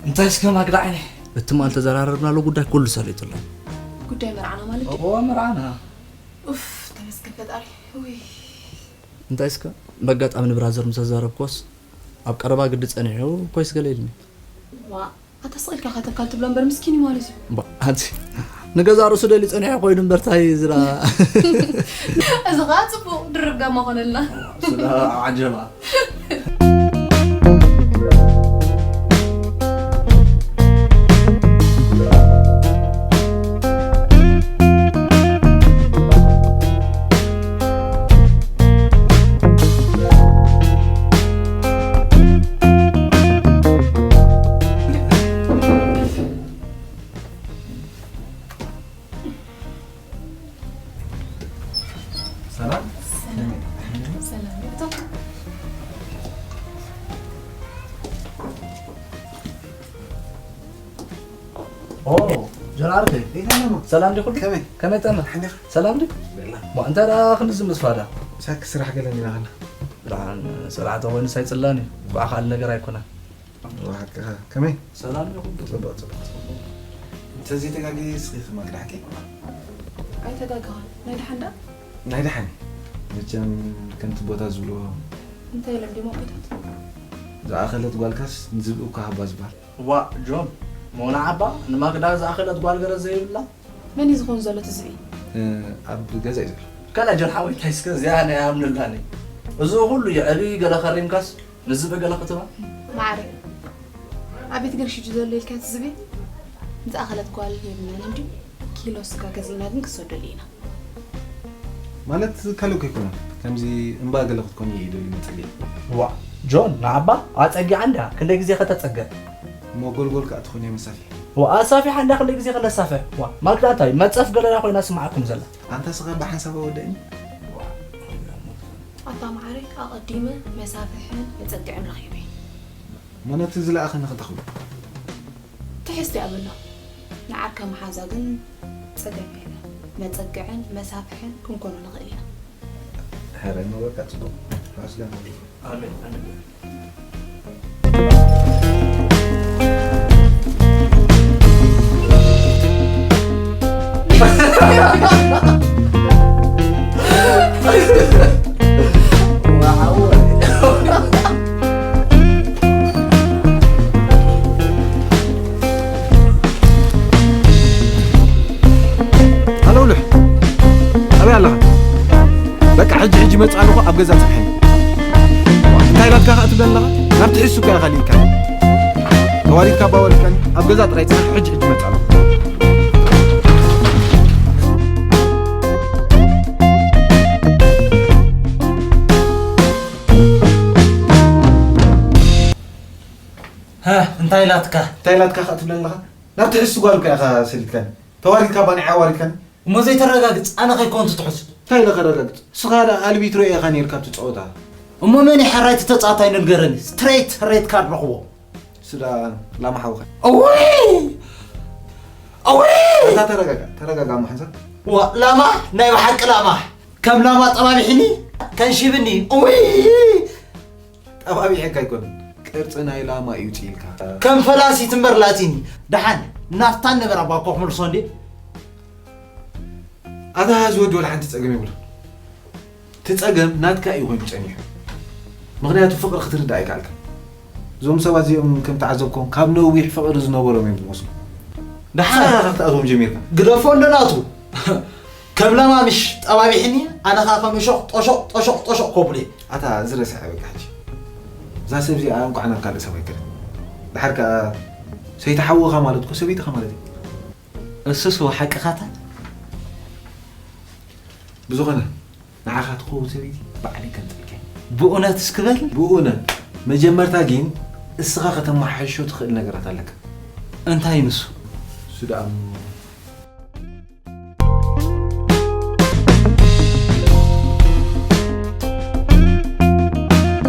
እንታይ እስከ ማግዳ ዓይነይ? እቲ ማል ተዘራረብናሉ ጉዳይ ኩሉ ሰሊጡ ኣሎ። ጉዳይ መርዓና ማለት ድዩ? እዎ፣ መርዓና። ኡፍ፣ ተመስገን ፈጣሪ። ውይ። እንታይ እስከ? በጋጣሚ ንብራዘር ምስ ተዛረብኩስ ኣብ ቀረባ ግዲ ጸኒሑ ኮይስ ገለ ኢልኒ። ዋ፣ ኣታ ስቕ ኢልካ ከተካል ትብሎ እምበር ምስኪን እዩ ማለት እዩ። ባ፣ ኣንቲ ንገዛ ርእሱ ደልዩ ጸኒሑ ኮይኑ እምበር ታይ ዝራ። እዚ ኸኣ ጽቡቕ ድርብ ጋማ ኾነልና። ስለ ዓጀባ። ሰላም። ሰላም። ኦ፣ ጀራርተ። ሰላም ዲኹም? ከመይ? ከመይ ጠመ? ሓንዲኻ? ሰላም ዲ? በላ። ማ፣ እንታይ ደኣ ክንዚ ምስፋዳ? ሳክ ስራሕ ገለ ኔራ ኸላ። ደሓን፣ ሰላዕተ ኮይኑስ ኣይጽላን እዩ። ብኣኻ ካልእ ነገር ኣይኮነን። ብሓቅኻ። ከመይ? ሰላም ዲኹም? ጽቡቕ፣ ጽቡቕ፣ ጽቡቕ። እንተዘይተጋግየ እስኺ ከማን ክዳሕኪ? ኣይተጋገኻን። ናይ ደሓን ደኣ? ናይ ደሓን። መቸም ከምቲ ቦታ ዝብልዎ። እንታይ ኢሎም ድዮም ኣቦታት? ዝኣኸለት ጓልካስ ንዝብኢ እኳ ሃባ ዝበሃል። ዋእ ጆን፣ ሞና ዓባ ንማግዳ ዝኣኸለት ጓል ገረድ ዘይብላ? መን እዩ ዝኾን ዘሎ እቲ ዝብኢ? እ፣ ኣብ ገዛ እዩ ዘሎ። ከላ ጆን ሓወይ፣ እንታይ እስከ እዚኣ ናይ ኣምንላኒ። እዚ ኩሉ የዕቢ ገለ ከሪምካስ ንዝብኢ ገለ ክትባ? ማዕረ፣ ኣብ ቤት ገርሽጁ ዘሎ ኢልካ እቲ ዝብኢ? ዝኣኸለት ጓል የብልናን እንድዩ። ኪሎ ስጋ ገዚእና ግን ክሰደሉ ኢና። ማለት ካልእ እኮ ኣይኮነን። ከምዚ እምባ ገለ ክትኮኒ እየ ደልዩ መጸጊዕ። ዋእ ጆን፣ ንዓባ ኣጸጊዓ እንድያ። ክንደይ ግዜ ከተጸግዕ? እሞ ጎልጎል ከኣ ትኾን እየ መሳፊሕ። ዋእ ኣሳፊሓ እንድያ፣ ክንደይ ግዜ ክነሳፍሕ? ዋእ ማግዳ እንታይ መጸፍ ገለ ኮይና ስምዓኩም ዘላ? ኣንታ ስኻ ብሓንሳብ ኣወደእኒ። ኣታ ማዕረ ኣቐዲመ መሳፍሕን መጸግዕን ረኺበ። እሞ ነቲ ዝለኣኸኒ ክንታ ክብሎ? ትሕዝቲ እያ በሎ። ንዓርከ መሓዛ ግን ጸገም የለን። መጸግዕን መሳፍሕን ክንኮኖ ንኽእል ኢና። ሕረ እሞ በቃ ጽቡቕ። ኣስላም። ኣሜን፣ ኣሜን። ሃሎ ሉሕ፣ ኣበይ ኣለኻ? በቃ ሕጂ ሕጂ መጽእ ኣለኹ፣ ኣብ ገዛ ጽንሐኒ። እንታይ ኢላትካ ከኣ ትብለኒ ኣለኻ? ናብቲ ሕሱ እኮ ኢኻ ልኢካ። ተዋሪድካ እባ ወሪድካኒ፣ ኣብ ገዛ ጥራይ ጽናሕ፣ ሕጂ ሕጂ መጽእ ኣለኹ። ሃ፣ እንታይ ኢላትካ? እንታይ ኢላትካ ከኣ ትብለኒ ኣለኻ? ናብቲ ሕሱ ጓል እኮ ኢኻ ሰዲድካኒ። ተዋሪድካ እባ ንዓይ ኣዋሪድካኒ። እሞ ዘይተረጋግጽ፣ ኣነ ከይኮንኩ ትሕሱ። እንታይ ኢለ ከረጋግጽ? ስኻ ደኣ ኣልቢትሮ ኢኻ ኔርካ ኣብቲ ጸወታ። እሞ መን እዩ ሕራይ እቲ ተጻዋታይ ንገረኒ። ስትሬት ሬድ ካርድ ረኽቦ። እሱ ደኣ ላማ ሓውኻ። እውይ! እውይ! ኣታ ተረጋጋ፣ ተረጋጋ እሞ ሓንሳብ። ዋ፣ ላማ፣ ናይ ብሓቂ ላማ። ከም ላማ ጠባቢሕኒ፣ ከንሽብኒ። እውይ! ጠባቢሐካ ኣይኮነን፣ ቅርጺ ናይ ላማ እዩ ጽኢልካ። ከም ፈላሲት እምበር ላጺኒ። ደሓን፣ ናፍታን ነበር ኣባ እኮ ክምልሶ እንዴ? ኣታ እዚ ወዲ ወላ ሓንቲ ጸገም የብሉን። እቲ ጸገም ናትካ እዩ ኮይኑ ጸኒሑ። ምኽንያቱ ፍቕሪ ክትርዳእ ኣይከኣልካን። እዞም ሰባት እዚኦም ከም ተዓዘብኮም ካብ ነዊሕ ፍቕሪ ዝነበሮም እዮም ዝመስሉ። ደሓን። ንስኻ ኢኻ ክትኣትዎም ጀሚርካ። ግደፎ እንዶ ናቱ። ከም ላማ ምሽ ጠባቢሕኒ፣ ኣነ ኸኣ ከም እሾኽ ጦሾቕ ጦሾቕ ጦሾቕ ከብሎ እየ። ኣታ እዚ ረስዐ በቃ ሕጂ። እዛ ሰብ እዚኣ እንኳዕ ናብ ካልእ ሰብ ኣይከደት። ደሓር ከኣ ሰይቲ ሓውኻ ማለት እኮ ሰበይትኻ ማለት እዩ። እሱስ እወ ሓቅኻታ። ብዝኾነ ንዓኻ ትኸውን ሰበይቲ ባዕለይ ከምጽእልካ እየ። ብእውነት እስኪ በል። ብእውነት። መጀመርታ ግን እስኻ ከተመሓይሾ ትኽእል ነገራት ኣለካ። እንታይ ንሱ? እሱ ደኣ እሞ